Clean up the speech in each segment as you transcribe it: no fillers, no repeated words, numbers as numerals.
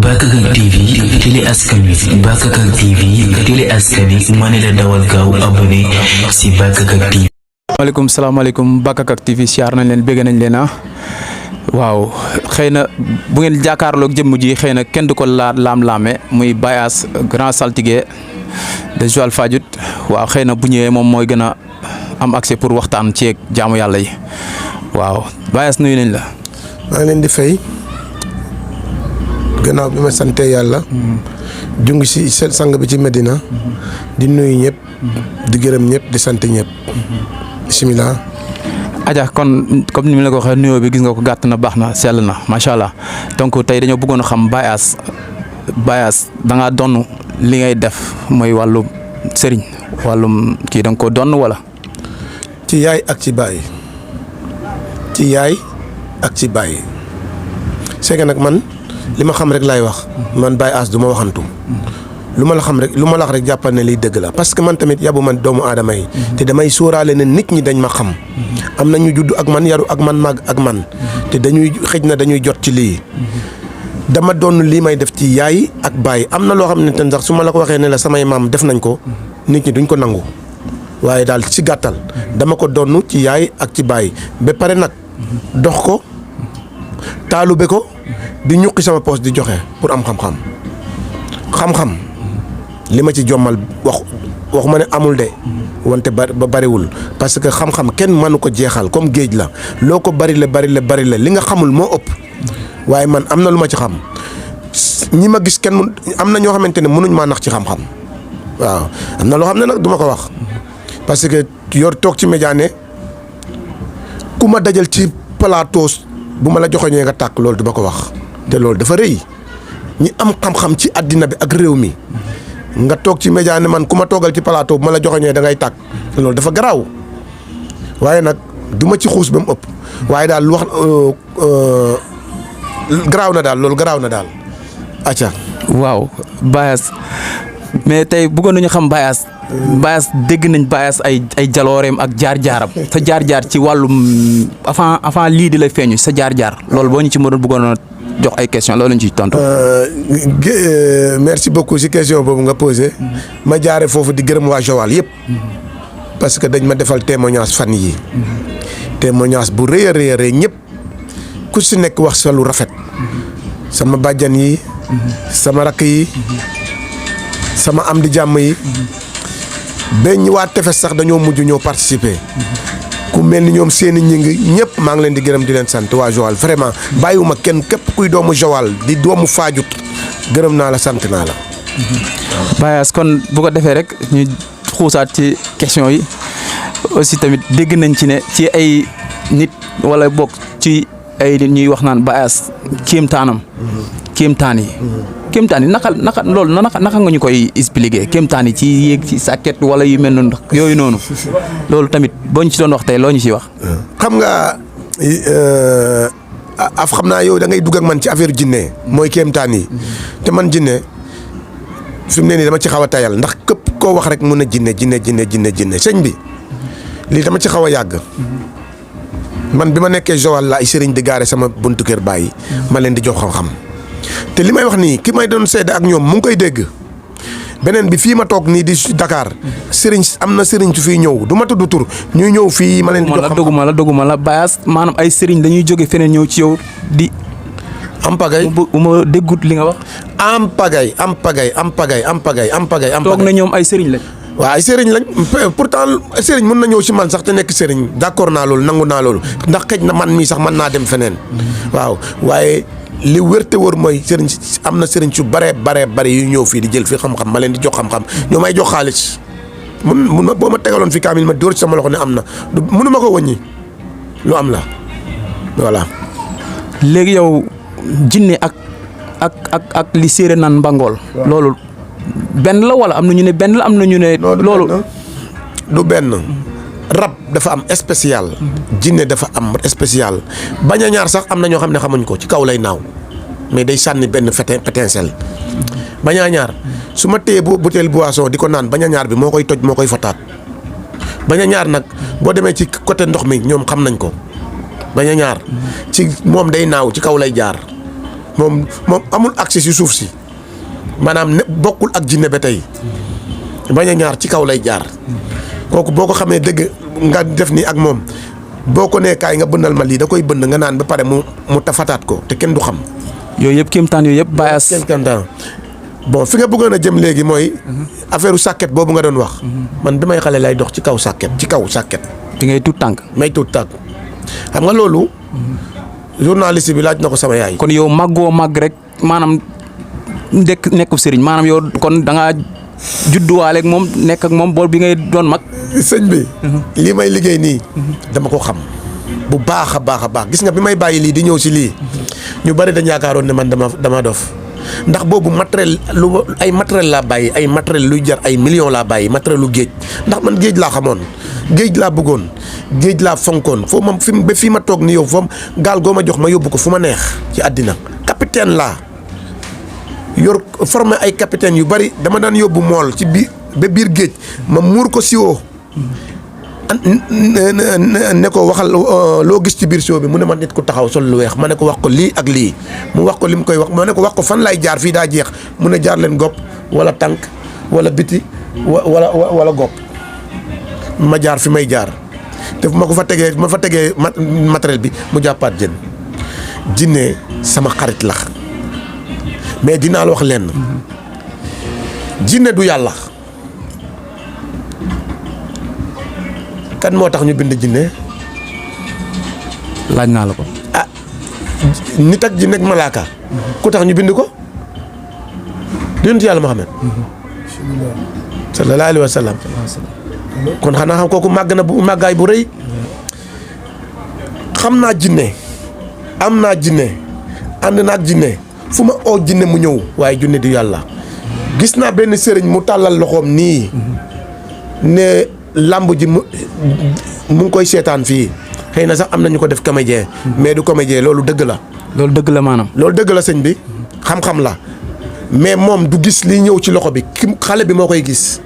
Bakakak TV télé askan wi Bakakak TV télé askan wi ma ne la dawal gaaw abonné si Bakakak TV. salaamaaleykum Bakakak TV siyaar nañ leen bëgg nañ leen waaw xëy na bu ngeen jàkkaarloog jëmm ji xëy na kenn du ko laam-laame muy Baye Ass grand saltigué de Joal Fadiouth waaw xëy na bu ñëwee moom mooy gën a am accès pour waxtaan ci jaamu yàlla yi waaw Baye Ass nuyu nañ la. maa ngi leen di fay gannaaw bi ma sante yàlla jungi si sang bi ci Medina di nuyu ñëpp di gërëm ñëpp di sant ñëpp bisimilah. Aja kon comme ni ma la ko waxee nuyoo bi gis nga ko gàtt na baax na sell na macha allah donc tey dañoo bëggoon a xam Baye Ass da ngaa donn li ngay def mooy wàllu sëriñ wàllum kii da nga ko donn wala. ci yaay ak ci baay ci yaay ak ci baay c'est que nag man li ma xam rek laay wax man Baye Ass du ma waxantu lu ma la xam rek lu ma la wax rek jàppal ne liy dëgg la parce que man tamit yabu man doomu aadama yi te damay sóoraale ne nit ñi dañ ma xam am na ñu judd ak man yaru ak man màgg ak man te dañuy xëj na dañuy jot ci lii dama doon lii may def ci yaay ak baay am na loo xam ne ten sax su ma la ko waxee ne la samay maam def nañ ko nit ñi duñ ko nangu waaye daal ci gàttal dama ko donn ci yaay ak ci baay ba pare nag dox ko taalube ko di ñuqi sama poos di joxe pour am xam-xam li ma ci jommal waxuma ne amul de wante ba bariwul parce que xam-xam kenn mënu ko jeexal comme géej la loo ko bari la li nga xamul moo ëpp waaye man am na lu ma ci xam ñi ma gis kenn am na ñoo xamante ne mënuñ maa nax ci xam-xam waaw am na loo xam ne nag duma ko wax parce que yor toog ci média ne ku ma dajal ci plateau bu ma la joxoñee nga tàkk loolu duma ko wax te loolu dafa rëy ñi am xam-xam ci àddina bi ak réew mi nga toog ci média ne man ku ma toogal ci plateau bu ma la joxoñee da ngay tàkk loolu dafa garaaw waaye nag duma ci xuus ba mu ëpp waaye daal lu wax garaaw na daal loolu garaaw na daal acca waaw Baye Ass mais tey bëggoon nañu xam Baye Ass dégg nañ Baye Ass ay jalooreem ak jaar-jaaram sa jaar-jaar ci wàllum avant lii di la feeñu sa jaar-jaar loolu boo ñu ci mënoon bëggoon a jox ay question loolu lañ ciy tontu. merci beaucoup si question boobu nga posé ma jaare foofu di gërëm waa Joal yëpp parce que dañ ma defal témoignage fan yi témoignage bu rëy a rëy ñëpp ku si nekk wax sa lu rafet sama bàjjan yi sama rakk yi sama am di jàmm yi benn waa tefes sax dañoo mujj ñoo participer ku mel ni ñoom seeni ñi ngi ñëpp maa ngi leen di gërëm di leen sant waa Joal vraiment bàyyiwuma kenn képp kuy doomu Joal di doomu Fadiouth gërëm naa la sant naa la. Baye Ass kon bu ko defee rek ñu xuusaat ci question yi aussi tamit dégg nañ ci ne ci ay nit wala bokk ci ay nit ñuy wax naan Baye Ass kéemtaan yi naka loolu naka nga ñu koy expliquer kéemtaan yi ci yéeg ci sàkket wala yu mel noonu yooyu noonu loolu tamit boo ñu ci doon wax tey loo ñu ciy wax. xam nga xam naa yow da ngay dugg ak man ci affaire jinne mooy kéemtaan yi te man jinne fi mu ne nii dama ci xaw a tayal ndax képp koo wax rek mun a jinne sëñ bi lii dama ci xaw a yàgg. man bi ma nekkee Joal la ay sëriñ di gaare sama buntu kër bàyyi ma leen di jox xam-xam te li may wax nii ki may doon seede ak ñoom mu ngi koy dégg beneen bi fii ma toog nii di Dakar sëriñ am na sëriñ su fiy ñëw du ma tudd tur ñuy ñëw fii ma leen di jox xam-xam doguma la Baye Ass maanaam ay sëriñ dañuy jóge feneen ñëw ci yow di am pagay bu ma déggut li nga wax am pagay toog na ñoom ay sëriñ lañ waaw ay sëriñ lañ pourtant sëriñ mën na ñëw ci man sax te nekk sëriñ d'accord naa loolu nangu naa loolu ndax xëj na man mii sax mën naa dem feneen waaw waaye li wér te wóor mooy sëriñ am na sëriñ su bare yu ñëw fii di jël fi xam-xam ma leen di jox xam-xam ñoo may jox xaalis mun ma boo ma tegaloon fi kaamil ma dóor ci sama loxo ne am na mënu ma ko wëññi lu am la voilà. léegi yow jinne ak li séeréer naan mbangool loolu benn la wala am na ñu ne benn la am na ñu ne. loolu du benn rab dafa am spécial. jinne dafa am spécial bañ a ñaar sax am na ñoo xam ne xamuñ ko ci kaw lay naaw mais day sànni benn pétincelle bañ a ñaar su ma téye butéel boisson di ko naan bañ a ñaar bi moo koy toj moo koy fataat bañ a ñaar nag boo demee ci côté ndox mi ñoom xam nañ ko bañ a ñaar ci moom day naaw ci kaw lay jaar moom amul accès si suuf si maanaam ne bokkul ak jinne ba tey bañ a ñaar ci kaw lay jaar kooku boo ko xamee dëgg nga def nii ak moom boo ko nee kaay nga bënnal ma lii da koy bënn nga naan ba pare mu tafataat ko te kenn du xam. yooyu yëpp kéemtaan yooyu yëpp Baye Ass. kéemtaan bon fi nga bëggoon a jëm léegi mooy affaire sàkket boobu nga doon wax. man bi may xale lay dox ci kaw sàkket fi ngay tuut tànk. may tuut tànk xam nga loolu. journaliste bi laaj na ko sama yaay. kon yow màggoo màgg rek maanaam nekkub sëriñ maanaam yow kon da ngaa judduwaale ak moom nekk ak moom bool bi ngay doon mag. sëñ bi. lii may liggéey nii. dama ko xam. bu baax a baax gis nga bi may bàyyi lii di ñëw si lii. ñu bari dañ yaakaaroon ne man dama dof ndax boobu matériel ay matériel laa bàyyi ay matériel luy jar ay millions laa bàyyi matériel lu géej ndax man géej laa xamoon géej laa bëggoon géej laa fonkoon foo ma fii ma toog ni yow foo gaal goo ma jox ma yóbbu ko fu ma neex ci àddina capitaine laa yor formé ay capitaine yu bari dama daan yóbbu mool ci biir géej ma muur ko siwoo ne ko waxal loo gis ci biir siwo bi mu ne ma nit ku taxaw sol lu weex ma ne ko wax ko lii ak lii mu wax ko li mu koy wax ma ne ko wax ko fan lay jaar fii daa jeex mu ne jaar leen gopp wala tànk wala biti wala gopp ma jaar fi may jaar te fu ma ko fa tegee matériel bi mu jàppaat jën jinne sama xarit la mais dinaa la wax lenn jinne du yàlla. kan moo tax ñu bind jinne laaj naa la ko. ah nit ak jinne ak malaaka ku tax ñu bind ko yonent yàlla Muhammad sallallahu alayhi wa sallam kon xanaa xam kooku màgg na bu màggaay bu rëy xam naa jinne am naa jinne ànd naa ak jinne fu ma oo jinne mu ñëw waaye jinne du yàlla gis naa benn sëriñ mu tàllal loxoom nii ne làmb ji mu ngi koy seetaan fii xëy na sax am na ñu ko def comédien mais du comédien loolu dëgg la. loolu dëgg la maanaam. loolu dëgg la sëñ bi xam-xam la mais moom du gis liy ñëw ci loxo bi xale bi moo koy gis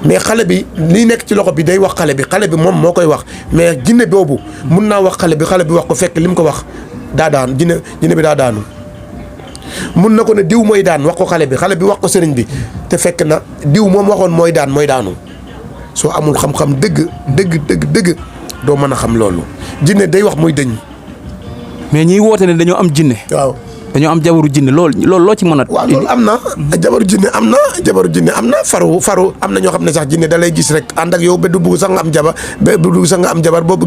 mais xale bi liy nekk ci loxo bi day wax xale bi moom moo koy wax mais jinne boobu mun naa wax xale bi wax ko fekk li mu ko wax daa daan jinne bi daa daanu. mun na ko ne diw mooy daan wax ko xale bi wax ko sëriñ bi te fekk na diw moom waxoon mooy daanu. soo amul xam-xam dëgg doo mën a xam loolu jinne day wax muy dëñ. mais ñiy woote ne dañoo am jinne. waaw dañoo am jabaru jinne loolu loo ci mën a. waaw loolu am na jabaru jinne am na faru am na ñoo xam ne sax jinne da lay gis rek ànd ak yow ba du bugg sax nga am jabar boo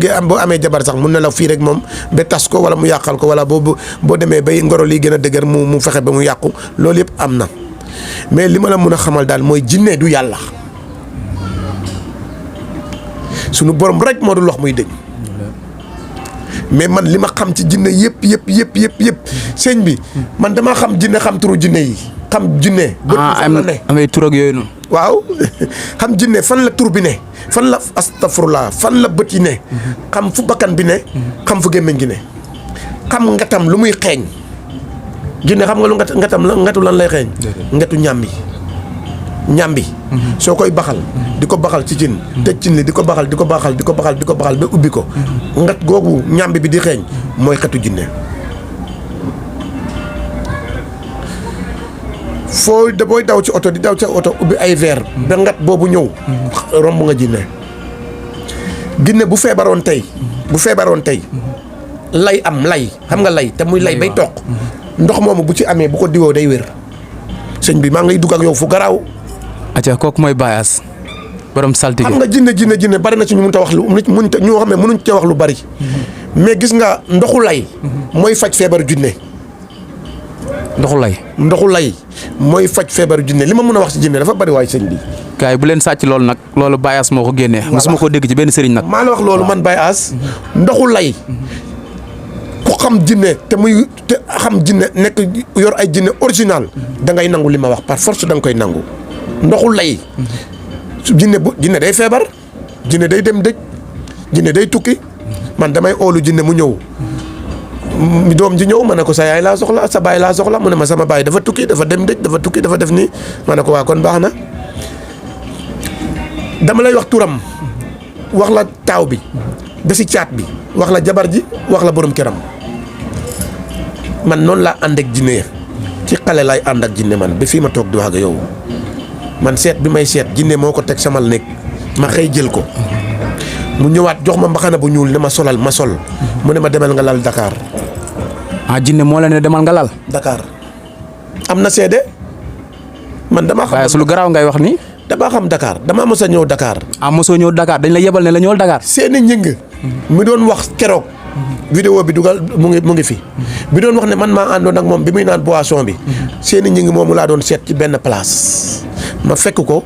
amee jabar sax mun na la fii rek moom ba tas ko wala mu yàqal ko wala boo demee bay ngoro lii gën a dëgër mu fexe ba mu yàqu loolu yëpp am na mais li ma la mun a xamal daal mooy jinne du yàlla. sunu borom rek moo dul wax muy dëñ mais man li ma xam ci jinne yëpp sëñ bi man damaa xam jinne xam turu jinne yi xam jinne. bët fan la ne amay tur ak yooyu noonu. waaw xam jinne fan la tur bi ne fan la astafurlaa fan la bët yi ne xam fu bakkan bi ne xam fu gémmiñ gi ne xam ngatam lu muy xeeñ jinne xam nga lu ngatam ngatu lan lay xeeñ ngatu ñàmbi soo koy baxal di ko baxal ci cin tëj cin li di ko baxal ba ubbi ko ngat googu ñàmbi bi di xeeñ mooy xetu jinne booy daw ci oto ubbi ay verre ba ngat boobu ñëw romb nga jinne jinne bu feebaroon tey lay xam nga lay te muy lay bay toq ndox moomu bu ci amee bu ko diwoo day wér sëñ bi maa ngay dugg ak yow fu garaaw. acca kooku mooy Baye Ass borom saltige. xam nga jinne bari na ci ñu mënut a wax ñoo xam ne mënuñ cee wax lu bari mais gis nga ndoxu lay mooy faj feebaru jinne. ndoxu lay mooy faj feebaru jinne li ma mën a wax ci jinne dafa bari waaye sëñ bi. gars yi bu leen sàcc loolu nag loolu Baye Ass moo ko génnee. mosuma koo dégg ci benn sëriñ nag. maa la wax loolu man Baye Ass ndoxu lay ku xam jinne te xam jinne nekk yor ay jinne original da ngay nangu li ma wax par force da nga koy nangu. ndoxu lay jinne day feebar jinne day dem dëj jinne day tukki man damay oolu jinne mu ñëw doom ji ñëw ma ne ko sa yaay laa soxla sa baay laa soxla mu ne ma sama baay dafa tukki dafa dem dëj dafa tukki dafa def nii ma ne ko waa kon baax na dama lay wax turam wax la taaw bi ba si caat bi wax la jabar ji wax la borom këram man noonu laa ànd ak jinne ci xale laay ànd ak jinne man ba fii ma toog di wax ak yow man seet bi may seet jinne moo ko teg samal nekk ma xëy jël ko mu ñëwaat jox ma mbaxana bu ñuul ne ma solal ma sol mu ne ma demal nga lal Dakar. jinne moo la ne demal nga lal. Dakar am na seede man damaa xam. waaye su lu garaaw ngay wax ni. damaa xam Dakar damaa mos a ñëw Dakar. mosoo ñëw Dakar dañ la yebal ne la ñëwal Dakar. seeni njëng mi doon wax keroog. vidéo bi dugal mu ngi fi. bi doon wax ne man maa àndoon ak moom bi muy naan boisson bi. seeni njëng moomu laa doon seet ci benn place ma fekk ko.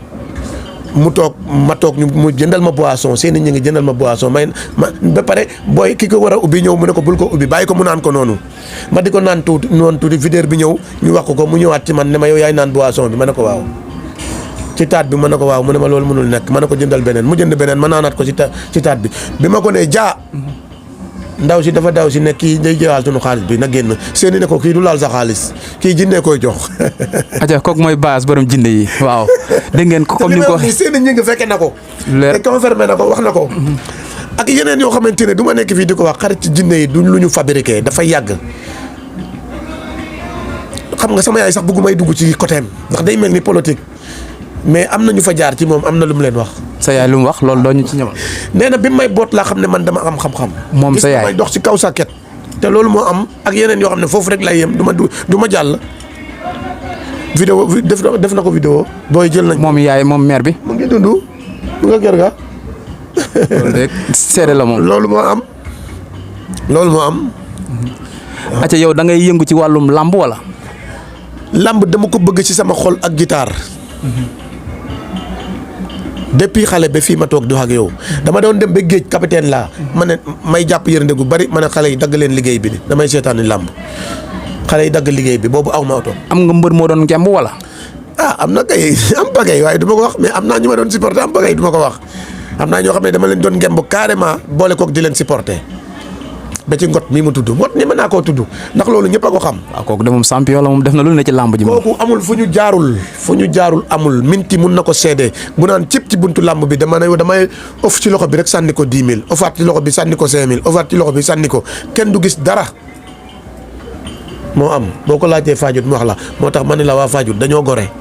mu toog ma toog mu jëndal ma boisson seeni ñi ngi jëndal ma boisson ma ba pare booy ki ko war a ubbi ñëw mu ne ko bul ko ubbi bàyyi ko mu naan ko noonu ma di ko naan tuuti videur bi ñëw ñu wax ko mu ñëwaat ci man ne ma yow yaay naan boisson bi ma ne ko waaw ci taat bi ma ne ko waaw mu ne ma loolu mënul nekk ma ne ko jëndal beneen mu jënd beneen ma naanaat ko ci taat bi ma ko nee jaa ndaw si dafa daw si ne kii day jëlaal sunu xaalis bi na génn seeni ne ko kii du laal sa xaalis kii jinne koy jox. aja kooku mooy baas borom jinne yi waaw dégg ngeen ko comme ni ko waxee seeni ñi nga fekke na ko. leer te confirmé na ko wax na ko. ak yeneen yoo xamante ne du ma nekk fii di ko wax xarit ci jinne yi duñ lu ñu fabriqué dafay yàgg. xam nga sama yaay sax bëggumay dugg ci côté am ndax day mel ni politique mais am na ñu fa jaar ci moom am na lu mu leen wax. sa yaay lu mu wax loolu doo ñu ci ñëwal. nee na bi may boot laa xam ne man dama am xam-xam. moom sa yaay gis may dox ci kaw sàkket te loolu moo am ak yeneen yoo xam ne foofu rek lay yem du ma jàll. vidéo def na ko vidéo booy jël nañ. moom yaay moom mère bi. mu ngi dund mu nga kër ga. loolu rek seede la moom. loolu moo am. acca yow da ngay yëngu ci wàllum làmb wala. làmb dama ko bëgg ci sama xol ak guitare. depuis xale ba fii ma toog di wax ak yow dama doon dem ba géej capitaine laa ma ne may jàpp yërnde gu bari ma ne xale yi dagg leen liggéey bi damay seetaani làmb xale yi dagg liggéey bi boobu aw ma oto. am nga mbër moo doon ngemb wala. am na kay am pagay waaye du ma ko wax mais am naa ñu ma doon supporter am pagay du ma ko wax am naa ñoo xam ne dama leen doon ngemb carrément boole kook di leen supporter ba ci ngot mii mu tudd ngot ni mën naa koo tudd ndax loolu ñëpp a ko xam. waaw kooku de moom champion la moom def na lu ne ci làmb ji. kooku amul fu ñu jaarul amul minti mun na ko seede bu naan cëpp ci buntu làmb bi damay off ci loxo bi rek sànni ko 10 000 offaat ci loxo bi sànni ko 5 000 offaat ci loxo bi sànni ko kenn du gis dara moo am boo ko laajtee Fadiouth mu wax la moo tax ma ne la waa Fadiouth dañoo gore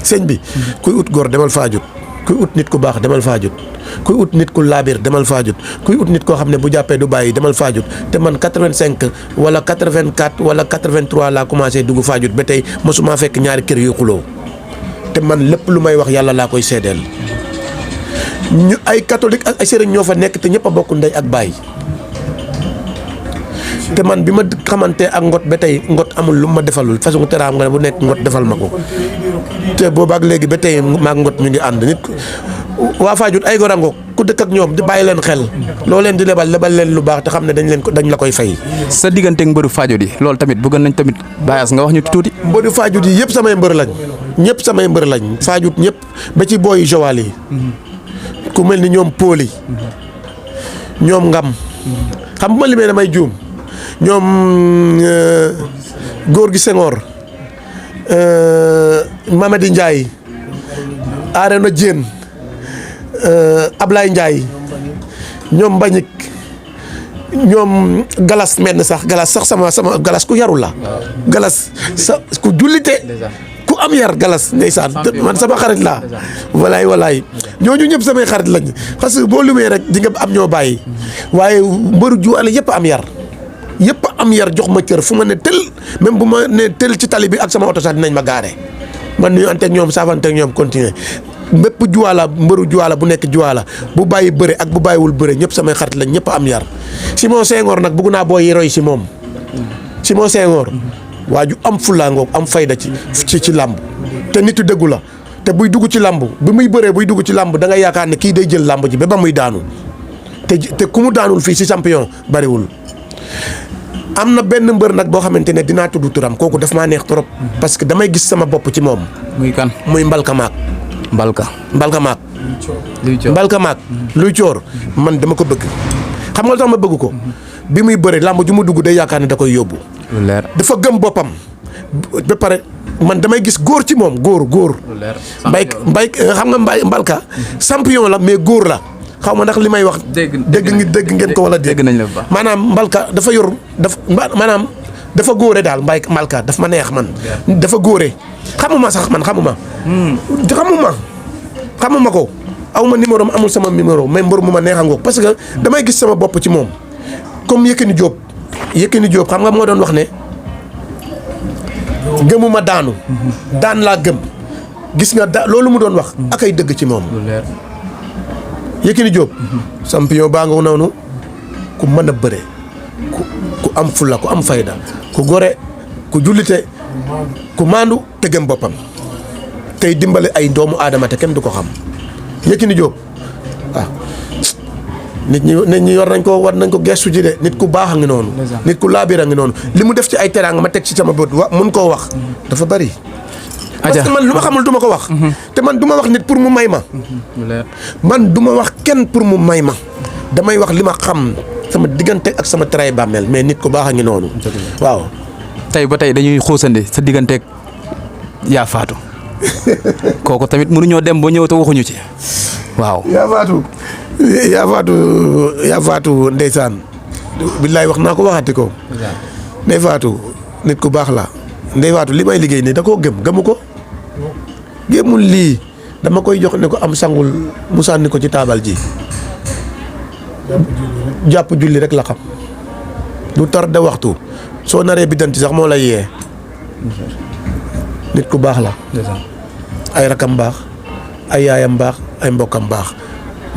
sëñ bi kuy ut góor demal Fadiouth kuy ut nit ku baax demal Fadiouth kuy ut nit ku laabir demal Fadiouth kuy ut nit koo xam ne bu jàppee du bàyyi demal Fadiouth te man 85 wala 84 wala 83 laa commencé dugg Fadiouth ba tey mosuma fekk ñaari kër yu xuloo te man lépp lu may wax yàlla laa koy seedeel ñu ay catholique ak ay sëriñ ñoo fa nekk te ñëpp a bokk ndey ak baay te man bi ma xamante ak ngot ba tey ngot amul lu ma defalul façon teraam nga ne bu nekk ngot defal ma ko te boobaak léegi ba tey maak ngot ñu ngi ànd nit waa Fadiouth ay gorango ku dëkk ak ñoom di bàyyi leen xel loo leen di lebal leen lu baax te xam ne dañ la koy fay. sa diggante ak mbëru Fadiouth yi loolu tamit bëgg nañ tamit Bayas nga wax ñu tuuti. mbëru Fadiouth yi yëpp samay mbër lañ ñëpp samay mbër lañ Fadiouth ñëpp ba ci booyi Joal yi ku mel ni ñoom Poli ñoom Ngam xam bu ma limee damay juum ñoom góor gi Senghor Mamadi Ndiaye Arena Diène Ablaye Ndiaye ñoom Mbagnick ñoom Galas menn sax Galas sax sama Galas ku yarul la Galas sa ku jullite ku am yar Galas ndeysaan man sama xarit laa walaay ñooñu ñëpp samay xarit lañ parce que boo lumee rek di nga am ñoo bàyyi waaye mbëru Juwaale yëpp am yar jox ma cër fu ma ne tël même bu ma ne tël ci tali bi ak sama oto sax dinañ ma gaare man nuyu anteeg ñoom saafanteeg ñoom continuer bépp mbëru Juwaala bu nekk Juwaala bu bàyyi bëre ak bu bàyyiwul bëre ñëpp samay xarit lañ ñëpp am yar Simon Senghor nag bëgg naa booy roy si moom Simon Senghor waa ju am fulla ngoog am fayda ci làmb te nitu dëggu la te buy dugg ci làmb bi muy bëree buy dugg ci làmb da nga yaakaar ne kii day jël làmb ji ba muy daanu te ku mu daanul fii si champion bariwul. am na benn mbër nag boo xamante ne dinaa tudd turam kooku daf maa neex trop parce que damay gis sama bopp ci moom. muy kan muy Mbalka Maak. luy coor man dama ko bëgg xam nga lu tax ma bëgg ko bi muy bëre làmb ju mu dugg day yaakaar ne da koy yóbbu. lu leer dafa gëm boppam ba pare man damay gis góor ci moom góor. lu leer mbay xam nga Mbalka champion la mais góor la. xaw ma ndax li may wax. dégg ngeen ko wala dégg nañ la bu baax maanaam Mbalka dafa yor maanaam dafa góore daal Malka daf ma neex man. dafa góore xamuma sax man xamuma ko aw ma numéro am amul sama numéro mais mbër mu ma neex a ngoog parce que damay gis sama bopp ci moom comme Yékini Diop xam nga moo doon wax ne gëmuma daanu daan laa gëm gis nga loolu mu doon wax ak ay dëgg ci moom. Yékini Diop champion baa nga noonu ku mën a bëre ku am fulla ku am fayda ku gore ku jullite ku maandu te gëm boppam tey dimbale ay doomu aadama te kenn du ko xam Yékini Diop nit ñi war nañ ko gestu ji de nit ku baax a ngi noonu nit ku laabir a ngi noonu li mu def ci ay teraanga ma teg ci sama bët mun koo wax dafa bari parce que man lu ma xamul du ma ko wax te man du ma wax nit pour mu may ma man du ma wax kenn pour mu may ma damay wax li ma xam sama diggante ak sama tray bàmmeel mais nit ku baax a ngi noonu waaw tey ba tey dañuy xuusandi sa digganteeg Yaa Faatu kooku tamit mënuñoo dem ba ñëw te waxuñu ci waaw Yaa Faatu ndeysaan billaay wax naa ko waxati ko Ndey Faatu nit ku baax la Ndey Faatu li may liggéey nii da koo gëmu ko gémmul lii dama koy jox ne ko am sangul mu sànni ko ci taabal ji jàpp julli rek la xam du tar de waxtu soo naree biddanti sax moo lay yee nit ku baax la ay rakam baax ay yaayam baax ay mbokkam baax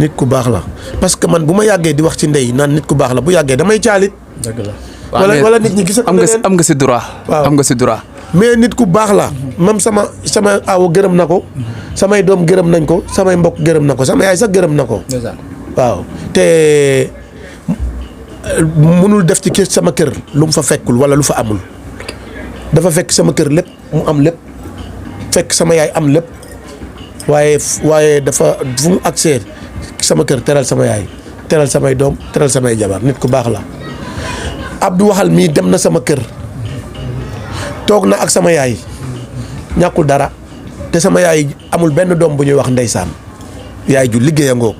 nit ku baax la parce que man bu ma yàggee di wax ci ndey naan nit ku baax la bu yàggee damay caalit wala nit ñi gis am nga si droit am nga si droit mais nit ku baax la mam sama aawo gërëm na ko samay doom gërëm nañ ko samay mbokk gërëm na ko sama yaay sax gërëm na ko waaw te mënul def ci sama kër lu mu fa fekkul wala lu fa amul dafa fekk sama kër lépp mu am lépp fekk sama yaay am lépp waaye dafa fu mu accès sama kër teral sama yaay teral samay doom teral samay jabar nit ku baax la Abdou Waxal mii dem na sama kër toog na ak sama yaay ñàkkul dara te sama yaay amul benn doom bu ñuy wax ndeysaan yaay ju liggéeya ngoo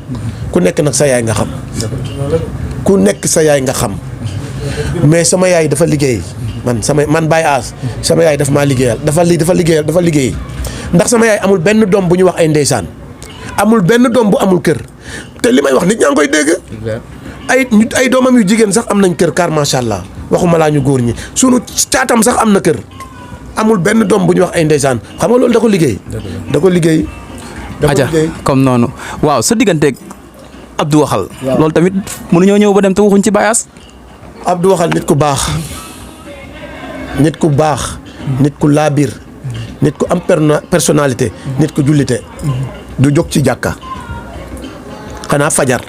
ku nekk nag sa yaay nga xam ku nekk sa yaay nga xam mais sama yaay dafa liggéey man Baye Ass sama yaay dafa maa liggéeyal dafa liggéey ndax sama yaay amul benn doom bu ñuy wax ay ndeysaan amul benn doom bu amul kër te li may wax nit ñaa ngi koy dégg ay doomam yu jigéen sax am nañ kër car macha allah waxuma laa ñu góor ñi sunu caatam sax am na kër amul benn doom bu ñuy wax ay ndeysaan xam nga loolu da ko liggéey aja comme noonu waaw sa digganteeg Abdou Waxal loolu tamit mënuñoo ñëw ba dem te waxuñ ci Baye Ass Abdou Waxal nit ku baax nit ku laabir nit ku am personnalité nit ku jullite du jóg ci jàkka xanaa fajar